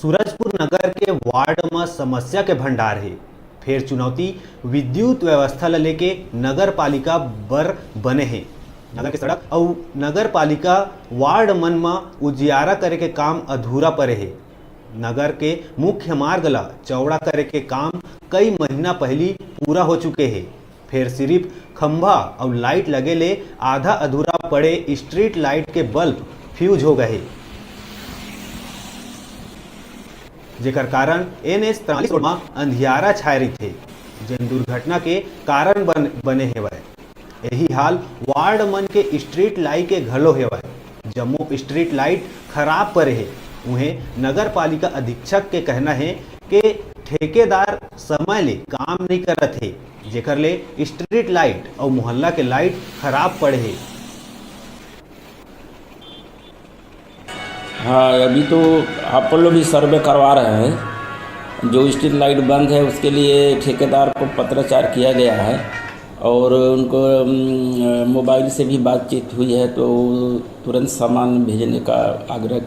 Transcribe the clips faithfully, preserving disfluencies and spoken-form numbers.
सूरजपुर नगर के वार्ड म समस्या के भंडार हे। फेर चुनौती विद्युत व्यवस्था ल लेके नगर पालिका बर बने हे। नगर के सड़क अउ नगर पालिका वार्ड मन म उजियारा करे के काम अधूरा परे हे। नगर के मुख्य मार्ग ल चौड़ा करे के काम कई महीना पहिली पूरा हो चुके हे। फेर सिरिफ खंभा अउ लाइट लगे ले आधा अधूरा पड़े स्ट्रीट लाइट के बल्ब फ्यूज हो गए हे, जेकर कारण एन एच तैंतालीस रोड म अंधियारा छाय रहिथे, जेन दुर्घटना के कारण बन, बने हेवय। यही हाल वार्ड मन के स्ट्रीट लाइट के घलो हेवय। जम्मो स्ट्रीट लाइट खराब परे हे। उहें नगर पालिका अधीक्षक के कहना हे के ठेकेदार समय ले काम नइ करत हे, जेकर ले स्ट्रीट लाइट अउ मोहल्ला के लाइट खराब पड़े हे। हाँ, अभी तो आप लोग भी सर्वे करवा रहे हैं। जो स्ट्रीट लाइट बंद है, उसके लिए ठेकेदार को पत्राचार किया गया है और उनको, उम, मोबाइल से भी बातचीत हुई है, तो तुरंत सामान भेजने का आग्रह,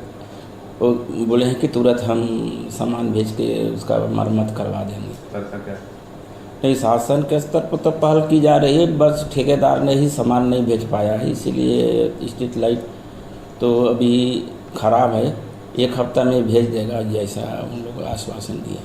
वो बोले हैं कि तुरंत हम सामान भेज के उसका मरम्मत करवा देंगे। सरकार क्या? नहीं, शासन के स्तर पर तो पहल की जा रही है, बस ठेकेदार ने ही सामान नहीं भेज पाया है, इसीलिए स्ट्रीट लाइट तो अभी ख़राब है। एक हफ्ता में भेज देगा, जैसा उन लोग आश्वासन दिया।